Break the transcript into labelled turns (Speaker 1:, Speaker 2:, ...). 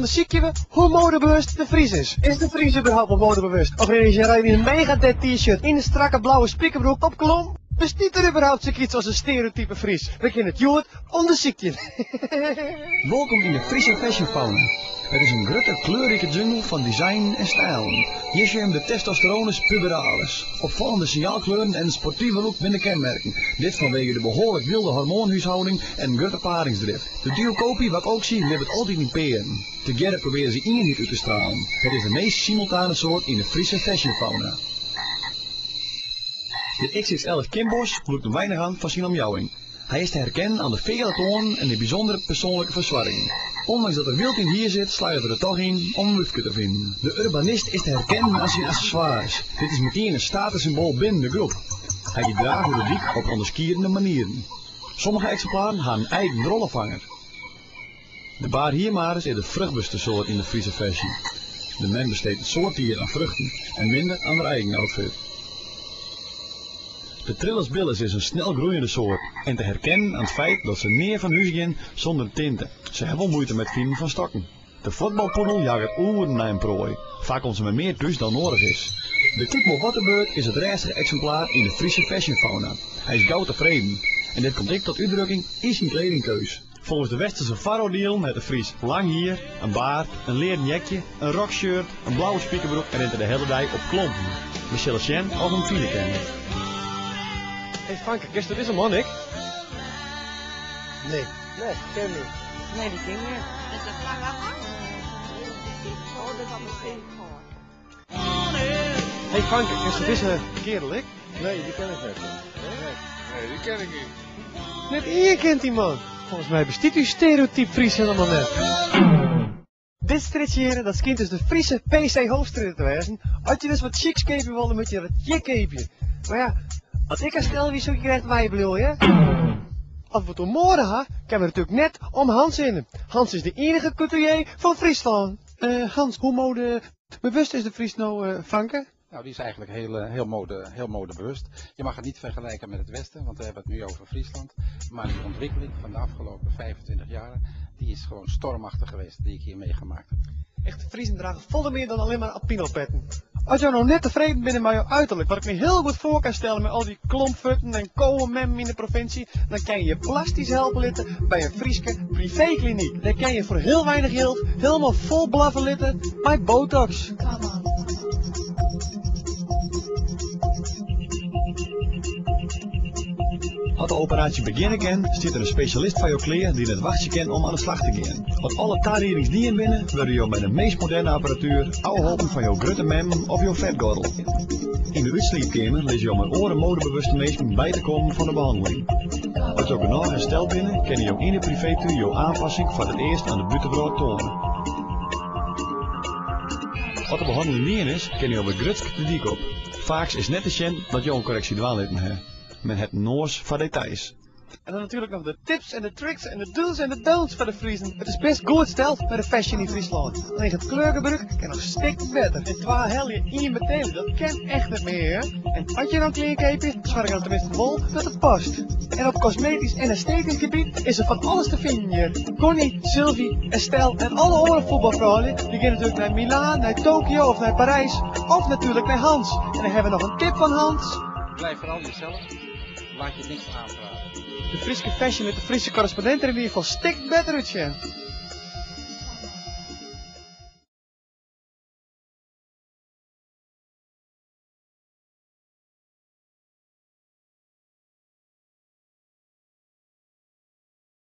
Speaker 1: Ûndersykje we hoe modebewust de Fries is. Is de Fries überhaupt wol modebewust? Of rinne se yn in Megadeth T-shirt yn in strakke blauwe spikerbroek op klompen? Bestiet der überhaupt sakyts as in stereotype Fries? We kinne it hjoed ûndersykjen.
Speaker 2: Wolkom yn de Friese Fashion Fauna. It is in grutte kleurrike jungle fan design en stijlen. Hjir sjogge jim de testosteronus puberalis. Opfallende sinjaalkleuren en in sportive look binne de kenmerken. Dit fanwege de behoarlik wylde hormoanhúshouding en in grutte paringsdrift. De duo Kopie wat ook zie libbet altyd yn pearen. Tegearre probearje se ienheid út te stralen. It is de meast simultane soart yn de Friese fashion fauna. De XXL Kimbos lûkt him weinich oan fan syn omjouwing. Hy is te herkennen oan de feale toanen en de bysûndere persoanlike fersoarging. Ûndanks dat er wyld yn it hier sit, slagget er der toch yn om in wyfke te finen. De urbanist is te herkennen oan syn accessoires. Dit is metien in statussymboal binnen de groep. Hy giet graach oer de dyk op ûnderskiedende manieren. Sommige eksimplaren ha in eigen drollefanger. De baarhiermaris is de fruchtberste soart yn de Friese fashion. De mem besteedt in soad tiid oan fruchten en minder oan har eigen outfit. De Trillis Billis is in snel groeiende soart en te herkennen oan it feit dat se nea fan hús gean sûnder in tinte. Se ha wol muoite mei it finen fan stokken. De fuotbalpoedel jaget oeren nei in proai. Faak komt se mei mear thús dan noadich is. De Kikmo Waterbeurt is it rêstige eksimplaar yn de Friese fashion fauna. Hy is gau tefreden en dit komt ek tot útdrukking yn syn kledingkeus. Folgens de westerse foaroardielen hat de Fries lang hier, in baard, in learen jekje, in rockshirt, in blauwe spikerbroek en rint er de hiele dei op klompen. We sille sjen oft we him fine kinne.
Speaker 1: Hey Fanke, kensto dizze man ek?
Speaker 3: Nee. Nee, ken ik niet.
Speaker 4: Nee, die ken ik net.
Speaker 5: Is dat lang Oh, dat had ik
Speaker 1: Hey Fanke, kensto dizze kerel ek?
Speaker 3: Nee, die ken ik net. Nee, nee die ken ik niet.
Speaker 1: Net ien kent dy man. Folgens my bestiet ús stereotyp Fries hielendal net. Dit strjitsje hjir, dat skynt dus de Friese PC Hoofdstrjitte te wêzen. As je dus wat sjyks keapje wolle, dan moat je wat hjir keapje. Mar ja, as ik har stel wie, soe ik hjir echt weibliuwe, hear. As we it oer moade ha, kinne we natuerlik net om Hans hinne. Hans is de iennige couturier fan Fryslân. Hans, hoe modebewust is de Fries no, Fanke?
Speaker 6: Nou, die is eigenlijk heel, heel, mode, heel modebewust. Je mag het niet vergelijken met het Westen, want we hebben het nu over Friesland. Maar die ontwikkeling van de afgelopen 25 jaar, die is gewoon stormachtig geweest, die ik hier meegemaakt heb.
Speaker 1: Echte Friezen drage folle mear dan allinne mar alpino-petten. As jo no net tefreden binne mei jo uiterlik, wat ik my hiel goed foar kan stelle mei al dy klompfuotten en kowememmen yn de provinsje, dan kin je je plastysk helpe litte by in Fryske priveeklinyk. Dêr kin je foar hiel weinich jild hielendal fol blaffe litte mei botox.
Speaker 2: As de operaasje begjinne kin, stiet der in spesjalist foar jo klear dy't net wachtsje kin om oan de slach te gean. As alle tariedings dien binne, wurde jo mei de meast moderne apparatuer ôfholpen fan jo grutte memmen of jo fetgordel. Yn de útsliepkeamer lizze jo mei oare modebewuste minsken by te kommen fan de behanneling. As jo genôch hersteld binne, kinne jo yn de priveetún jo oanpassing foar it earst oan de bûtenwrâld toane. As de behanneling dien is, kinne jo wer grutsk de dyk op. Faaks is net te sjen dat jo in korreksje dwaan litten ha. Men hat in noas foar details.
Speaker 1: En dan natuerlik noch de tips en de tricks en de do's en de don'ts foar de Friezen. It is best goed steld mei de fashion yn Fryslân. Allinnich it kleurgebrûk kin noch stikken better. En twa helje, ien betelje, dat kin echt net mear, hear. En as je dan klean keapje, soargje dan teminsten wol dat it past. En op kosmetysk en estetysk gebiet is der fan alles te finen hjir. Connie, Sylvie, Estelle en alle oare fuotbalfroulju dy gean natuerlik nei Milaan, nei Tokio of nei Parys. Of natuerlik nei Hans. En dan hawwe we noch in tip fan Hans.
Speaker 6: Blijf vooral jezelf. Laat je niks aanpraten.
Speaker 1: De Fryske fashion lit de Fryske korrespondint der yn ieder gefal stikken better útsjen.